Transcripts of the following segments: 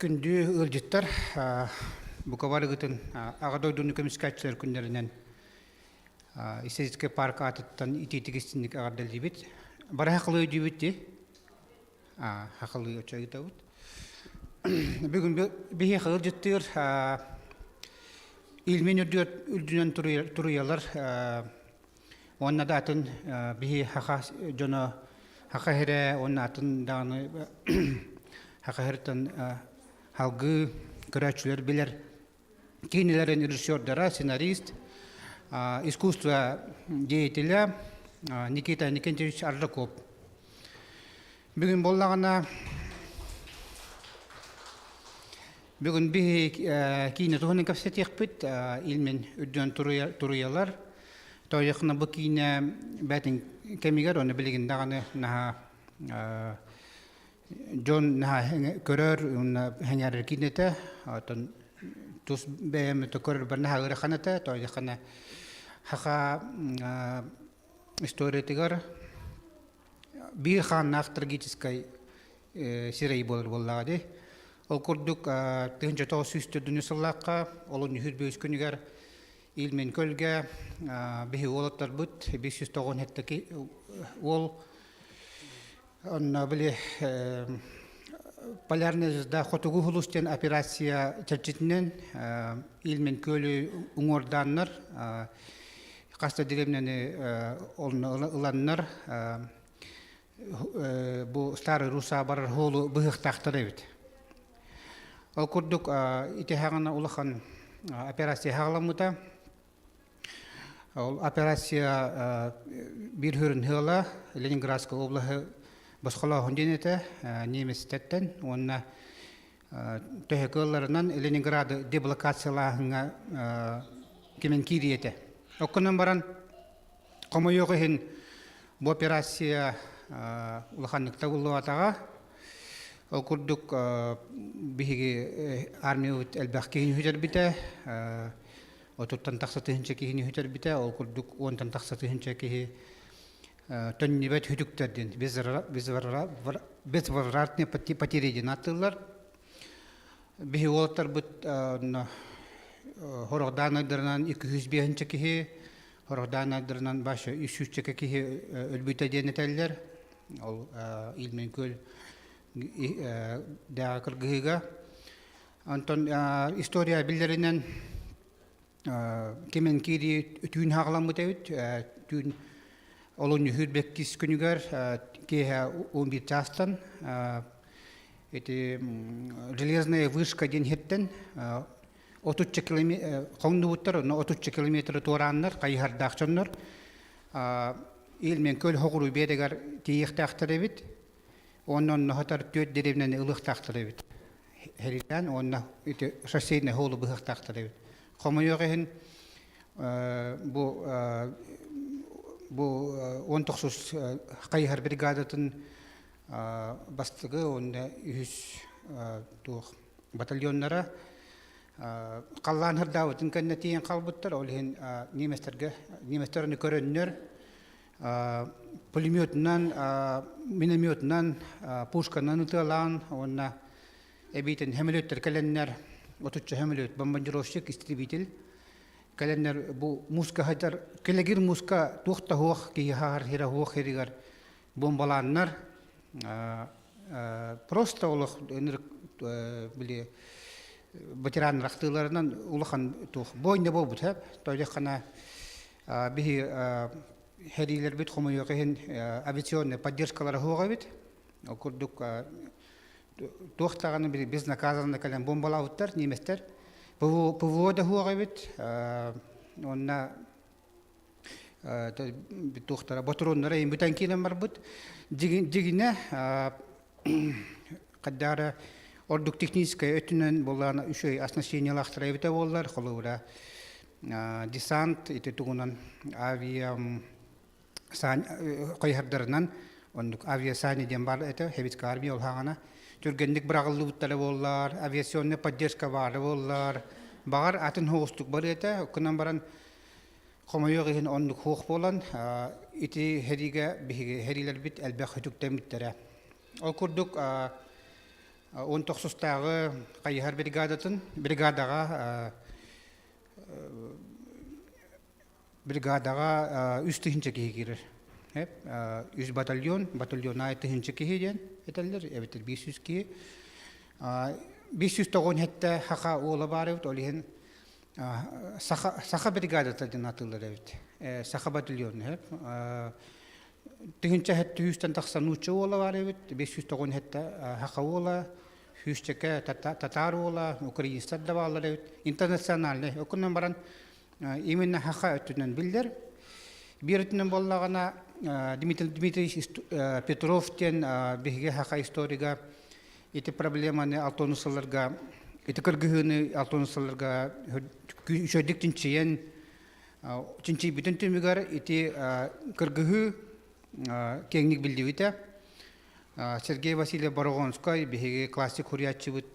Күндү ыалдьыттар, бука барыгытын Аҕа дойдуну көмүскээччилэр күннэринэн Историческай парк аатыттан итиитик истинник эҕэрдэлиибит. Бары хахылыы өйдүүбүт дии? Хахылыы очо ыытабыт. Бүгүн биһиэхэ ыалдьыттыыр Ильмень үрдүнэн туруйалар Уонна да атын биһи хаха дьоно хаха сирэ уонна атын даҕаны хаха сириттэн салгыы көрөөччүлэр билэр киинэлэрин режиссердара, сценарист, искусство деятеля Никита Никитич Аржаков. Бүгүн буоллаҕына Бүгүн биһи киинэ туһунан кэпсэтиэхпит. Ильмень үрдүнэн туруйалар. Тоойохуна бу киинэ бээтин кэмигэр, оны билигин даҕаны наһаа дьон наһаа көрөр уонна сэҥээрэр киинэтэ. Оттон тус бэйэм көрөрбөр наһаа ыарахан этэ. Тоойохуна саха историятыгар биир хааннаах трагическай сирэй буолар буоллаҕа дии. Ол курдук 1904 сыллаахха олунньу 105 күнүгэр Ильмень көлгэ биһи уолаттарбыт 597 уол онно били Полярная звезда хотугу хулус диэн операция чэрчитинэн Ильмень күөлү уҥуордааннар хас да дэриэбинэни ыланнар бу Старый Руса барар суолу быһыахтаахтар эбит. Ол курдук ити хаҕана улахан операция хаҕаламмыта. Ол операция биир хүрүн ыала Ленинградскай облаһы босхолооһун диэн этэ немецтэртэн уонна төһө кыалларынан Ленинграды деблокациялааһыҥҥа кимэн киирии этэ. Оккунан баран Хомойуох иһин, бу операция улаханнык табыллыбатаҕа. Ол курдук биһиги армиябыт элбэх киһини сүтэрбитэ, отуттан тахса тыһыынча киһини сүтэрбитэ, ол курдук уонтан тахса тыһыынча киһи төннүбэт сүтүктэр диэн безвозвратные потери диэн ааттыыллар. Биһи уолаттарбыт сорох даанайдарынан 205 киһи, сорох даанайдарынан баша 300 киһи өлбүтэ диэн этэллэр. Ол Ильмень күөл дээҕэ кыргыһыыга. Онтон история биллэринэн кимэн киирии түүн хаҕаламмыт эбит. Түүн олунньу 22 күнүгэр киэһэ 11 чаастан ити железная вышка диэн иһиттэн отучча километр хоҥнубуттар, онно отучча километры туорааннар, хайыһардаах дьоннор Ильмень көл хоҕуруу биэрэгэр тиийиэхтээхтэр эбит. Уонна онно сытар түөрт дэриэбинэни ылыахтаахтар эбит. Хэрилээн уонна ити шоссейный суолу быһыахтаахтар эбит. Хомойуох иһин бу бу он тохсус хайыһар бригадатын бастакы уонна үһүс туох батальоннара халлаан сырдаабытын кэннэ тиийэн хаалбыттар. Ол иһин немецтэргэ немецтэр ону көрөннөр пулеметунан, минометунан, пушканан ытыалаан уонна эбиитин сөмөлүөттэр кэлэннэр, отучча сөмөлүөт, бомбардировщик, истребитель кэлэннэр бу мууска сылдьар килэгир мууска туох да суох киһи хаһар сирэ суох сиригэр бомбалааннар просто олох ынырык били ветераннар ахтыыларынан улахан туох бойня буолбут сөп тоойдоххуна биһи сэриилэрбит хомойуох иһин авиационнай поддержкалара суох эбит. Ол курдук туох даҕаны безнаказанно кэлэн бомбалаабыттар немецтэр. ПВО да суох эбит. Уонна туохтара ботуруоннара бүтэн киирэн барбыт. Дьигинэ хайдаара ордук техническэй өттүнэн буоллаҕына үчүгэй оснащениелаахтара эбитэ буоллар холобура десант ити тугунан авиа хайыһардарынан оннук авиасани диэн баар этэ Советская армия ол хаҕана түргэнник быраҕыллыбыттара буоллар авиационная поддержка баара буоллар баҕар атын соҕустук барыа этэ гынан баран хомойуох иһин оннук суох буолан ити сэриигэ биһиги сэриилэрбит элбэх сүтүктэммиттэрэ ол курдук. 19-тааҕы хайыһар бригадатын бригадаҕа бригадаҕа 3000 киһи киирэр. Үс батальон, батальон аайы тыһыынча киһи диэн этэллэр, эбэтэр 500 киһи. 597 саха уола баар эбит, ол иһин саха, саха бригадата диэн атыылар эбит. Саха батальона. Тыһыынча 700-тэн тахса нуучча уола баар эбит, 597 саха уола, сүүсчэкэ татаар уола, украинецтар да бааллар эбит. Интернациональный. Окунан баран именно саха өттүнэн биллэр. Биир өттүнэн буоллаҕына Дмитрий Дмитриевич Петров диэн биһиги саха историга ити проблеманы алтонус сылларга ити кыргыһыыны алтонус сылларга үчүгэйдик чинчийэн чинчийбитин түмүгэр ити кыргыһыы киэҥник биллибитэ. Сергей Васильев Борогонскай биһиги классик суруйааччыбыт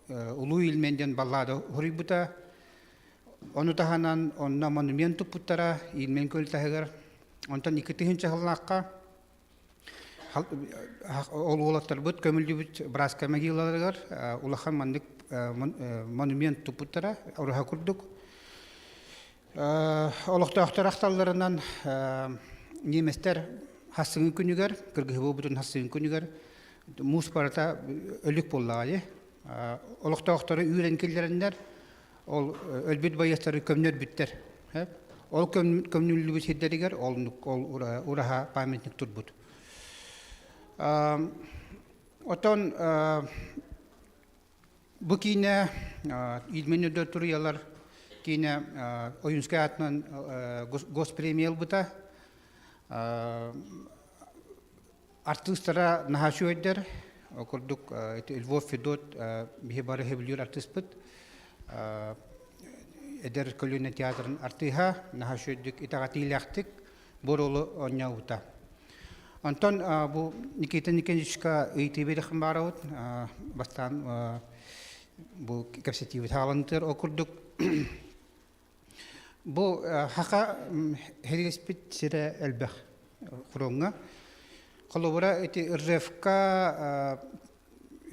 Улуу Ильмень диэн баллада суруйбута. Ону таһынан онно монумент туппуттара Ильмень күөл таһыгар. Онтон 2000 сыллаахха ол уолаттарбыт көмүллүбүт братскай могилаларыгар улахан маннык монумент туппуттара ураһа курдук. Олохтоохтор ахталларынан немецтэр хассыҥын күнүгэр, кыргыһыы буолбутун хассыҥын күнүгэр муус барыта өлүк буоллаҕа дии. Олохтоохтору үүрэн киллэрэннэр ол өлбүт байыастары көмнөрбүттэр. Ол көмнүллүбүт сирдэригэр ол ураһа памятник турбут. Отон бу киинэ Ильмень үрдүгэр туруйалар киинэ Ойуунскай аатынан госпремия ылбыта. Артыыстара наһаа үчүгэйдэр. Ол курдук ити Львов Федот биһи бары сөбүлүүр артыыспыт. Эдэр көлүөнэ театрын артыыһа наһаа үчүгэйдик итэҕэтиилээхтик бу оруолу оонньообута. Онтон бу Никита Никитичка ыйытыы биэриэхпин баарабыт. Бастаан бу кэпсэтиибит хаалантыыр. Ол курдук Бу саха сэриилэспит сирэ элбэх фроҥҥа. Холобура, ити Ржевка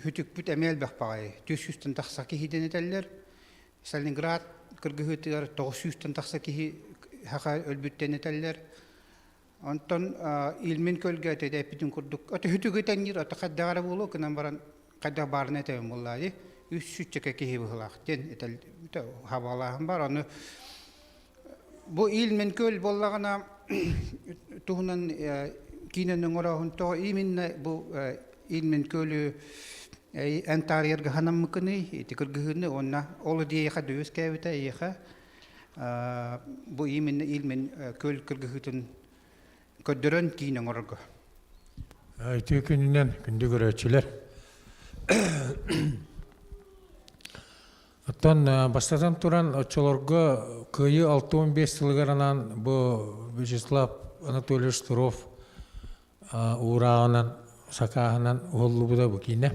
сүтүкпүт эмиэ элбэх баҕайы. 400-тэн тахса киһи диэн этэллэр. Сталинград кыргыһыытыгар 900-тэн тахса киһи саха өлбүт диэн этэллэр. Онтон Ильмин көлгө этэ эппитин курдук, ото сүтүгү тэҥниир, ото хайдах эрэ буолуо гынан баран хайдах баарына этэбин буоллаа дии. Үс сүүсчэкэ киһи быһыылаах диэн этэл хабаалааһын бар. Аны бу Ильмин көл буоллаҕына туһунан киинэн оҥорооһун тоҕо именно бу Ильмин көлү эн таарыйарга санаммыккыный ити кыргыһыыны уонна ол идиэйэхэ үөскээбитэ эйиэхэ бу именно Ильмин көл кыргыһыытын көрдөрөн киин оҥорорго. Үтүө күнүнэн күндү көрөөччүлэр. Оттон бастатан туран оччолорго Кыайыы 65 сылыгар анаан бу Вячеслав Анатольевич Штыров уурааҕынан, сакааһынан уһуллубута бу киинэ.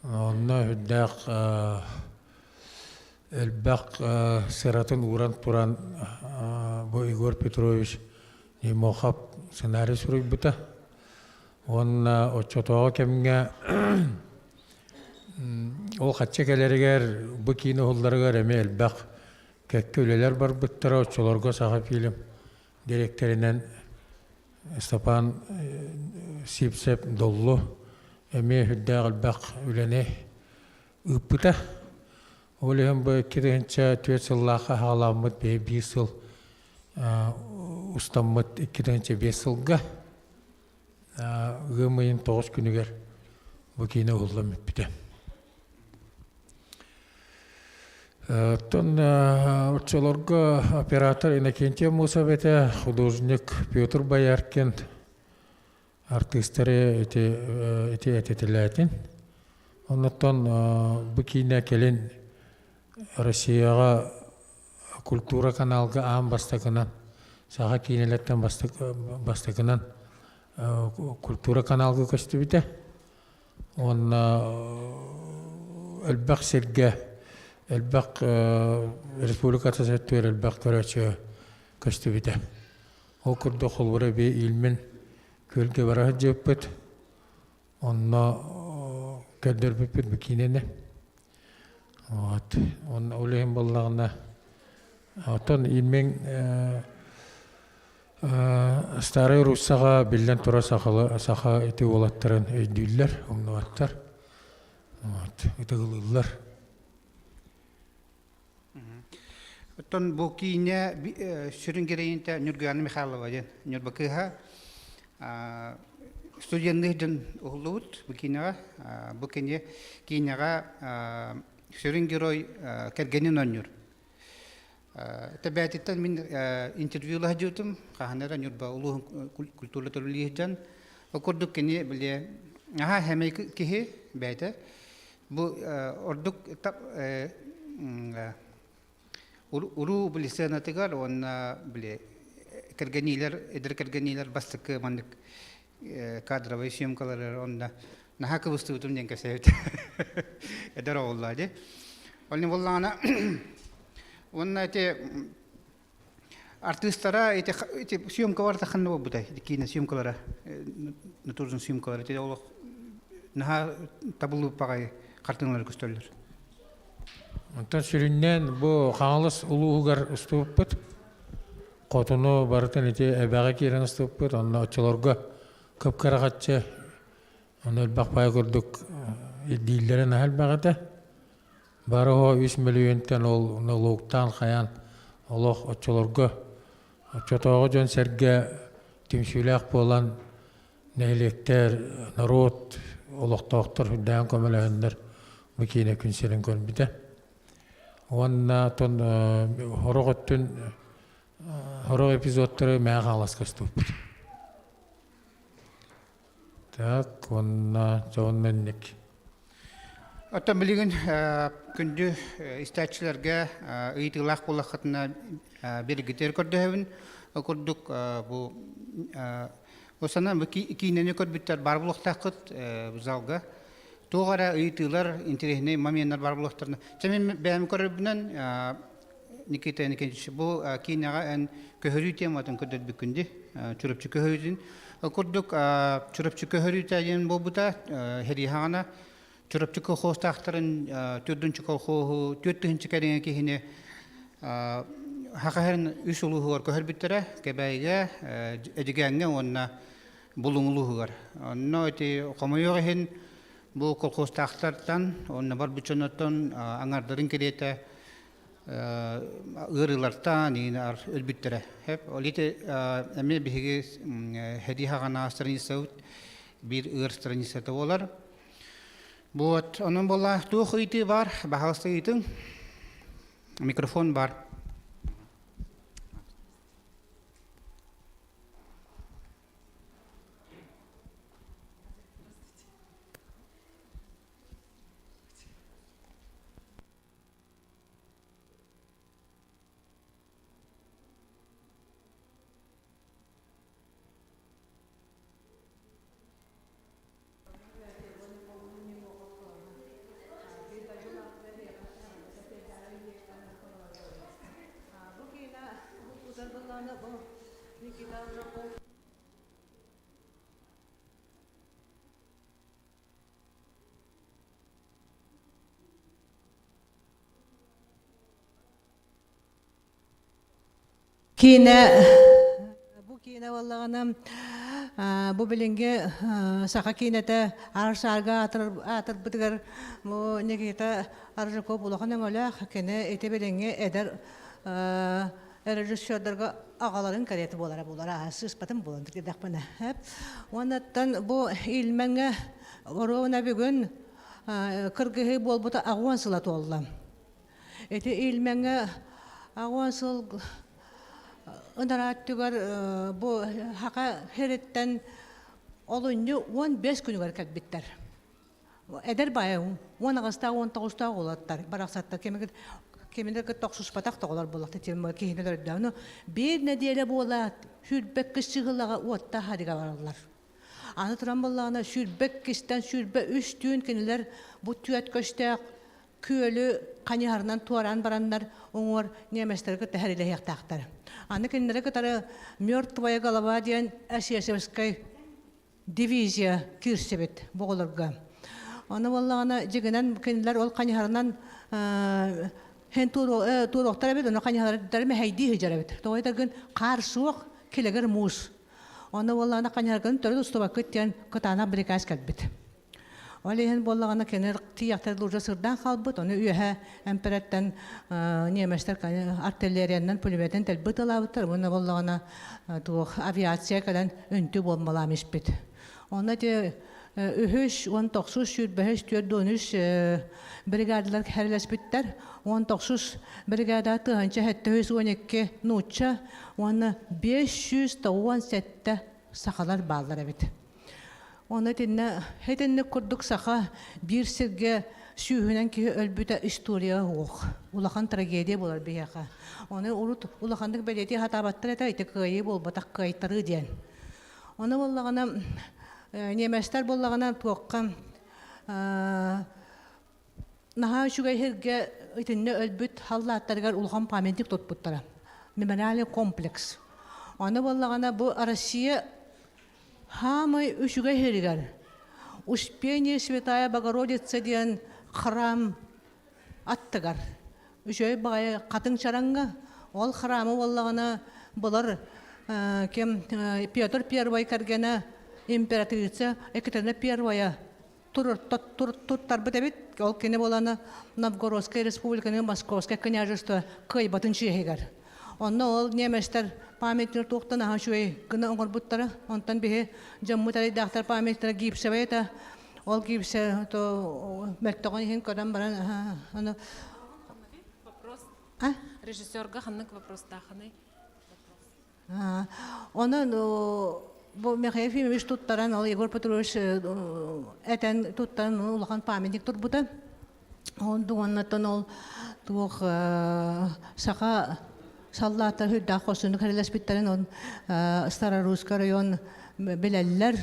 Онно үрдээх элбэх сыратын ууран туран бу Егор Петрович Неймохов сценарий суруйбута. Уонна оччотооҕу кэмҥэ ол хаччы кэлэригэр бу киинэ уһулларыгар эмиэ элбэх кэккэ үлэлэр барбыттара. Оччолорго Сахафильм дириэктэринэн Степан Сивцев Доллу эмиэ сүрдээх элбэх үлэни ыыппыта. Ол иһин бу 2004 сыллаахха хаалааммыт биһи биир сыл устаммыт 2005 сылга ыам ыйын 9 күнүгэр бу киинэ уһуллан бүппүтэ. Оттон оччолорго оператор Иннокентий Аммосов этэ, художник Петр Бояркин артыыстары ити ити этитилээтин. Оннуттан бу киинэ кэлин Россияҕа культура каналга аан бастакынан саха киинэлэртэн бастакынан культура каналга көстүбүтэ. Уонна элбэх сиргэ, элбэх республиката сөттүгэр элбэх көрөөччү көстүбүтэ. Ол курдук холобура би Ильмин күөлгэ бара сылдьыбыппыт. Онно Көрдөрбүппүт бу киинэни. Вот. Он ол иһин буоллаҕына оттон иммин Старай Руссаҕа биллэн турар сахалы саха ити уолаттарын өйдүүллэр, умнубаттар. Вот, ытыгылыыллар. Оттон бу киинэ сүрүн героинята Ньургуяна Михайлова диэн Ньурба кыыһа студенныыр дьон уһуллубут бу киинэҕэ. Бу кини киинэҕэ сүрүн герой кэргэнин оонньуур. Тэбээтиттэн мин интервьюлаһа дьиутум, хаһан эрэ Ньурба улууһун культура төрүлүү дьон. Ол курдук кини били аһаа хэмэй киһи бэйэтэ Бу ордук уруу били сыанатыгар уонна били кэргэниилэр эдэр кэргэниилэр бастакы маннык кадровай съемкалары онно наһаа кыбыстыбытым диэн кэпсээбит эдэр оҕоллоо дии ол буоллаҕына уонна ити артыыстара ити ити съемка барыта ханна буолбутай киинэ съемкалара натуржун съемкалара ити олох наһаа табыллыбыт баҕайы хартыыналар көстөллөр. Онтон сүрүннээн бу Хаҥалас улууһугар устубуппут. Хотуну барытын ити эбэҕэ киирэн устубуппут. Онно оччолорго кып-кырахаччы ону элбэх баай курдук ирдииллэрэ наһаа элбэх этэ. Бары оһо үс мөлүйүөнтэн ол нолуоктаан хайаан олох оччолорго оччотооҕу дьон-сэргэ түмсүүлээх буолан нэһилиэктэр, норуот, олохтоохтор үрдээн көмөлөһөннөр бу киинэ күн сирин көрбүтэ. Уонна оттон сорох өттүн сорох эпизодтары Мэҥэ Хаҥаласка устубуппут. Так, уонна дьон инник. Оттон билигин күндү истээччилэргэ ыйытыылаах буоллаххытына биргитер көрдөһөбүн. Ол курдук бу бу сана бу киинэни көрбүттэр бар булуохтааххыт залга. Туох эрэ ыйытыылар, интэриэһинэй моменнар бар булуохтарына. Чэ мин бэйэм көрөрбүнэн Никита Иннокентьевич, бу киинэҕэ эн көһөрүү тематын көрдөрбүккүн дии, Чурапчы көһөрүүтүн. Ол курдук Чурапчы көһөрүүтэ диэн буолбута Хэриэхаҕана Чурапчы колхозтаахтарын төрдүнчү колхоһу 4000 кэриҥэ киһини Хахаһын үс улууһугар көһөрбүттэрэ Кэбээйигэ, Эдьигээҥҥэ уонна Булуҥ улууһугар. Онно ити хомойуох иһин бу колхозтаахтартан уонна барбыт дьоннортон аҥардарын кэриэтэ ыарыылартан өлбүттэрэ. Ол ити эмиэ биһиги Хэдии хаҕана страницабыт биир ыар страницата буолар. Вот, онон буолла туох ыйытыы бар, баһаалыста ыйытыҥ. Микрофон бар. Киинэ бу киинэ буоллаҕына бу билиҥҥи саха киинэтэ аар-саарга аатырбытыгар бу Никита Аржаков улахан өҥөлөөх кини ити билиҥҥи эдэр режиссердарга аҕаларын кэриэтэ буолара буолара сыыспатым буолан кирдэхпинэ уоннаттан бу Ильмеҥҥэ оруобуна бүгүн кыргыһыы буолбута аҕуон сыла туолла. Ити Ильмеҥҥэ аҕуон сыл ынарааттыгар бу Хака сириттэн олунньу 15 күнүгэр кэлбиттэр. Эдэр баайа 18-таах 19-таах уолаттар барахсаттар кэмигэр киминэр кытта охсуспатах тоҕолор буоллахта тем киһини көрдөөх. Биир нэдиэлэ буолаат сүүрбэккэ сыһылаҕа уоттаах харига бараллар. Аны туран буоллаҕына 22-стэн 23 түүн кинилэр бу түөт көстөөх күөлү ханьыһарынан туораан бараннар уҥуор немецтэргэ кытта хэрилэһиэхтээхтэр. Аны кинилэри кытары «Мертвая голова» диэн эсэсовскай дивизия киирсибит боҕолорго. Оны боллаҕына дьигинэн кинилэр ол ханьыһарынан һэн туоруохтар эбит, ону ханьыһалар мэһэйдии сылдьар эбит. Тоҕо гын хаар суох, килэгир муус. Оны буоллаҕына ханьыһаргын төрүт устубаккыт диэн кытаанах бирикээс кэлбит. Ол иһин буоллаҕына кинилэр тиийэхтэр уже сырдаан хаалбыт, ону үөһэ эмпэрэттэн немецтэр артиллериянан пулеметын тэлбит ылаабыттар, уонна буоллаҕына туох авиация кэлэн үнтү буомбалаан испит. Онно ити үһүс, 19, 25, 43 бригадалар хэрэлэспиттэр. 19 бригада 1712 нуучча уонна 597 сахалар бааллар эбит. Оны итиннэ итинник курдук саха биир сиргэ сүүһүнэн киһи өлбүтэ история суох. Улахан трагедия буолар биһиэхэ. Оны урут улаханнык бэлиэтии сатаабаттар этэ, ити кыайыы буолбатах кыайтарыы диэн. Оны буоллаҕына немецтэр буоллаҕына туохха наһаа үчүгэй сиргэ итиннэ өлбүт халлааттарыгар улахан памятник туппуттара. Мемориальный комплекс. Аны буоллаҕына бу Россия Хаамай үчүгэй сиригэр Успение Святая Богородица диэн храм аттыгар үчүгэй баҕайы хатыҥ чараҥҥа ол храмы буоллаҕына былыр ким Петр Первый кэргэнэ императрица Екатерина Первая туттарбыт эбит. Ол кини буолана Новгородскай республиканы Московское княжество кыайбатын чиэһигэр. Онно ол немецтэр памятник туохтан аһа үчүгэй гына оҥорбуттара. Онтон биһи дьоммут эрийдаахтар памятниктара гипсовый этэ. Ол гипсэ то мөлтөҕүн иһин көрөн баран аны Вопрос. Режиссерга ханнык вопростаахыный? Онон бу Михаил Ефимович туттаран, ол Егор Петрович этэн туттаран улахан памятник турбута. Онтон ол туох саха саллааттар үрдээх хорсуннук хэрэлэспиттэрин он Старорусский район билэллэр.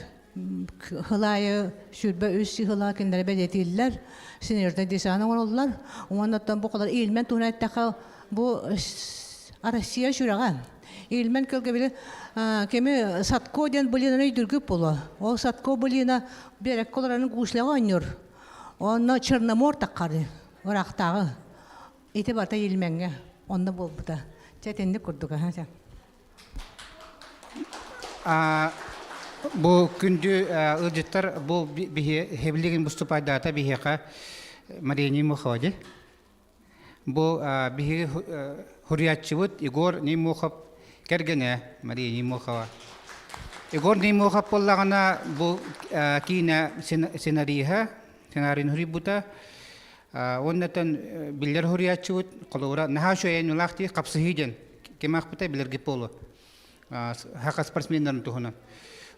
Хылаайы 23 сыла кинилэри бэлиэтииллэр, синердэ десант оҥороллор. Уонна бу колор Ильмен туһунан эттэххэ, бу Россия сүрэҕэ. Ильмен көлгө били кеми Садко диэн былинаны өйдүргүп буолуо. Ол Садко былина биэрэккэ олорон гусляҕа оонньуур. Онно Черномор таххары ыраахтааҕы. Ити барыта Ильмеҥҥэ онно буолбута. Чэ итинник курдук аха. Бу күндү ыалдьыттар бу биһи выступайдаата биһиэхэ Мария Немухова ди. Бу биһиги хуруйааччыбыт Егор Неймохов кэргэнэ Мария Неймохова. Егор Неймохов буоллаҕына бу киинэ сценариһа, сценарийын суруйбута. Уоннатан биллэр суруйааччыбыт холобура наһаа үчүгэй айымньылаах дии хапсыһыы диэн ким аахпыта билэргит буолуо. Саха спортсменнарын туһунан.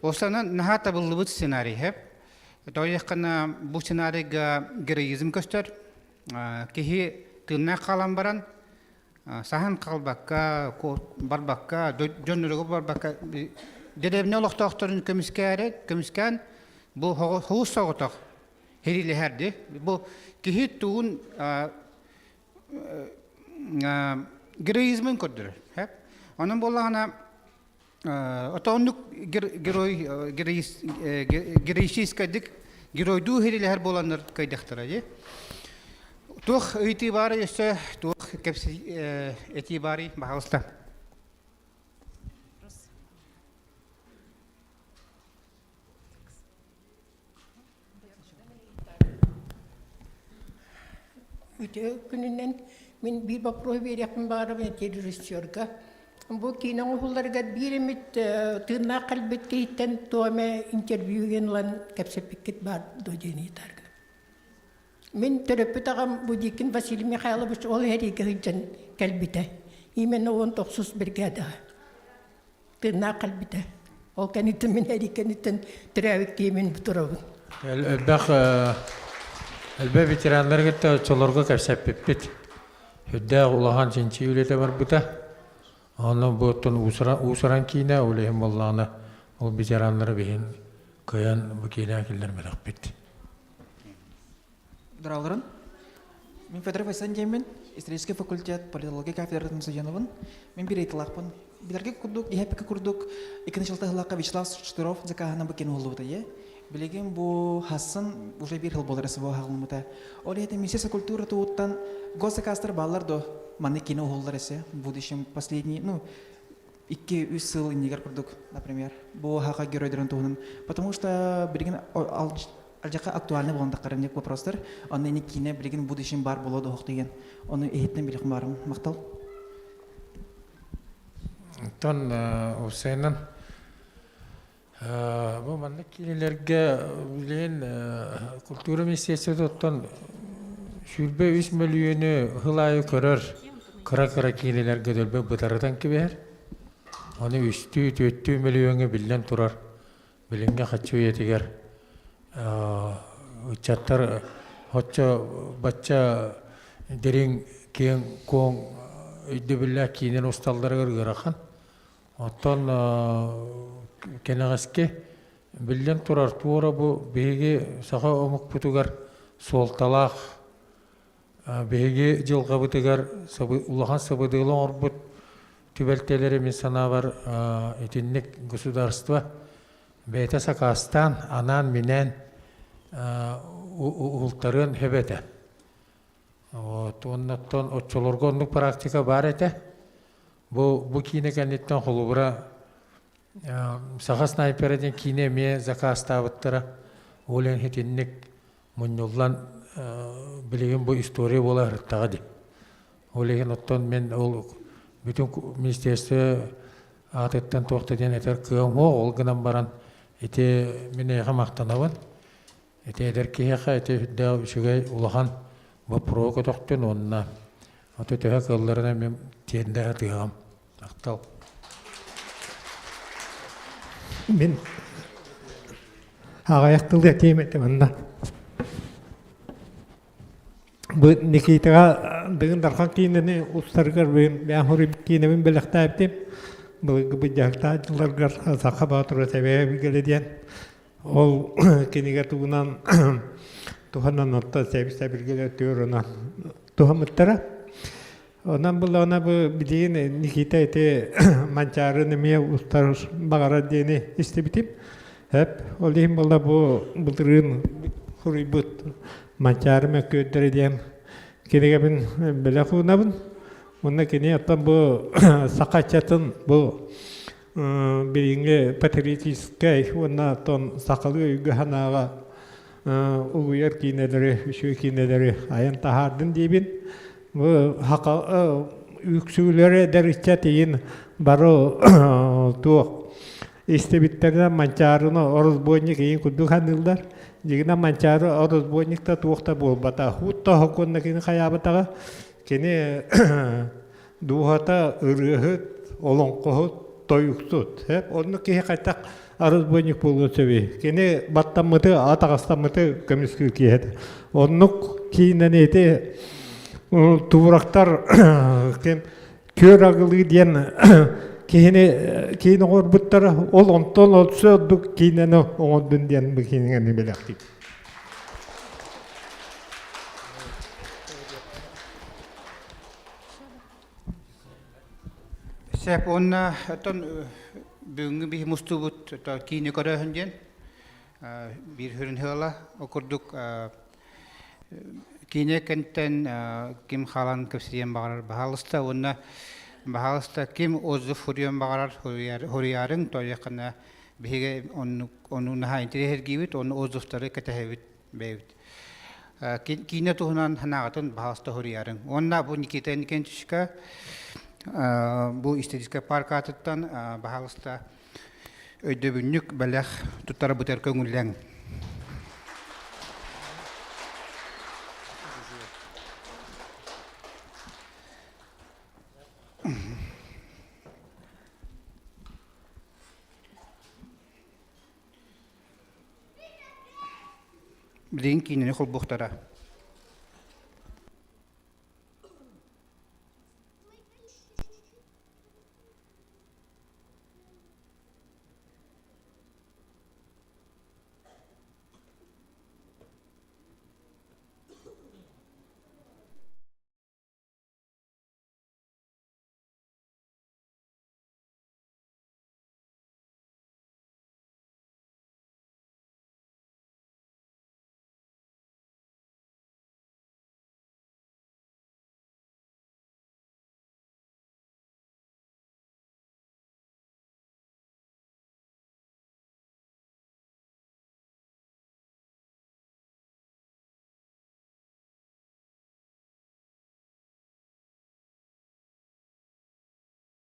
Осанан наһаа табыллыбыт сценарий хэп. Тоҕо бу сценарийга героизм көстөр. Киһи тыыннаах хаалан баран саһан хаалбакка, барбакка, дьонноругар барбакка дэриэбинэ олохтоохторун көмүскээри, көмүскээн бу хоҕус соҕотох хэриилэһэрди. Бу киһи тугун героизмын көрдөрөр. Онон буоллаҕына отооннук герой героическайдык геройдуу хэриилэһэр буоланнар кыайдахтара дии. Туох ыйытыы баарый өссө туох этии баарый баһаалыста. Үтүө күнүнэн мин биир боппуруоһу биэриэхпин баҕарабын ити режиссерга. Бу киинэ оҥоһулларыгар биир эмит тыыннаах кэлбит киһиттэн туох эмэ интервью ылан кэпсэппиккит баар дуо диэн ыйытааргын. Мин төрөппүт аҕам Будикин Василий Михайлович ол эриигэ сылдьан кэлбитэ. Именно 19 бригадаҕа. Тыыннаах кэлбитэ. Ол кэнниттэн мин эрии кэнниттэн төрөөбүт киһимин турабын. Элбэх элбэх ветераннары кытта оччолорго кэпсэппиппит. Үрдээх улахан чинчийии үлэтэ барбыта. Онно бу оттон уусуран киинэ ол иһин буоллаҕына ол ветераннары биһин кыайан бу киинэҕэ киллэрбэтэхпит. Здравствуйте. Мин Федоров Айсан диэммин, исторический факультет политология кафедратын студеныбын. Мин биир ыйытылаахпын. Билэргэ курдук, иһэппиккэ курдук, икки началта ыһылаахха Вячеслав Штыров закаһынан бу кино уһуллубута, е. Билигин бу хассын уже биир сыл буолар СВО хаҕылмыта. Ол иһин Министерство культуры туһуттан госзаказтар бааллар до маннык кино уһуллар эсе в будущем последний, ну, 2-3 сыл иннигэр курдук, например, бу хаха геройдарын туһунан. Потому что билигин алдьархай актуальный буолан таххар вопростар. Онно ини киинэ билигин будущем бар боло доһох деген. Ону иһиттэн билих барым. Махтал. Оттон уопсайынан бу маннык киинэлэргэ билигин культура министерствота оттон 23 мөлүйүөнү сыл аайы көрөр кыра-кыра киинэлэргэ дөлбө бытарытан кэбиһэр. Ону үстүү, түөртүү мөлүйүөҥҥэ биллэн турар билиҥҥи хаччы үйэтигэр ыччаттар оччо бачча дириҥ киэҥ куоҥ өйдөбүллээх киинэн усталларыгар ыарахан. Оттон кэнэҕэски биллэн турар туора бу биһиги саха омукпутугар суолталаах биһиги дьылҕабытыгар улахан сабыдыалы оҥорбут түбэлтэлэри мин санаабар итинник государство бэйэтэ сакаастаан анаан-минээн уһултарыан сөп этэ. Вот уоннаттан оччолорго оннук практика баар этэ. Бу бу киинэ кэнниттэн холобура Саха снайпера диэн киинэ эмиэ заказтаабыттара. Ол иһин итинник мунньуллан билигин бу история буола сырыттаҕа дии. Ол иһин оттон мин ол бүтүн министерство аатыттан туох да диэн этэр кыаҕым суох. Ол гынан баран ити мин эйиэхэ махтанабын. Ити эдэр киһиэхэ ити үрдээх үчүгэй улахан боппуруоһу көтөхтүн уонна ото төһө кыалларынан мин тиэрдэ сатыаҕым. Махтал. Мин аҕыйах тыл этиэм этэ манна. Бу Никитаҕа Дыгын Дархан киинэни устарыгар бэйэм хоруйбут киинэбин бэлэхтээбитим. Былыргы быдьаһыктаах дьылларгар Саха Боотура сэбиэ билгэлэ диэн ол кинигэ тугунан туһанан оттон сэбис-сэбиргэлэ түөр туһаммыттара. Онон буллаҕына бу билигин Никита ити Манчаарын эмиэ устар баҕарар диэни истибитим. Эп ол иһин буолла бу былырыын суруйбут Манчаары мөккүөрдэрэ диэн кинигэбин бэлэх уунабын. Уонна кини оттон бу саха ыччатын бу билиҥҥи патриотическай уонна оттон сахалыы өйгө-санааҕа угуйар киинэлэри, үчүгэй киинэлэри айан таһаардын диибин. Бу үксүлэрэ эдэр ыччат иин бары туох истибиттэринэн Манчаарыны оросбуонньук иин курдук саныыллар. Дьигинэн Манчаары оросбуонньук да туох да буолбата. Хуут да хокуонна кини хайаабатаҕа. Кини дууһата ырыаһыт, олоҥхоһут, тойуксут. Оннук киһи хайдах арызбыанньык буолуон сөбүй? Кини баттаммыты, атаҕастаммыты көмүскүүр киһи этэ. Оннук киинэн ити туурактар ким күөр агылыы диэн киһини киин оҥорбуттара ол онтон өссө ордук киинэни оҥордун диэн бу киинэни бэлэхтиир. Сөп уонна оттон бүгүҥҥү биһи мустубут киини көрөөһүн диэн биир сүрүн сыала ол курдук киинэ кэнтэн ким хаалан кэпсиэн баҕарар баһаалыста уонна баһаалыста ким отзыв суруйуон баҕарар суруйаарыҥ тоойуоххына биһиги оннук ону наһаа интэриэһиргиибит уонна отзывтары кэтэһэбит бэйэбит киинэ туһунан санааҕытын баһаалыста суруйаарыҥ. Уонна бу Никита Иннокентьевичка бу историческай парк аатыттан баһаалыста өйдөбүнньүк бэлэх туттарбытыгар көҥүллэҥ. Билигин киинэни холбуохтара.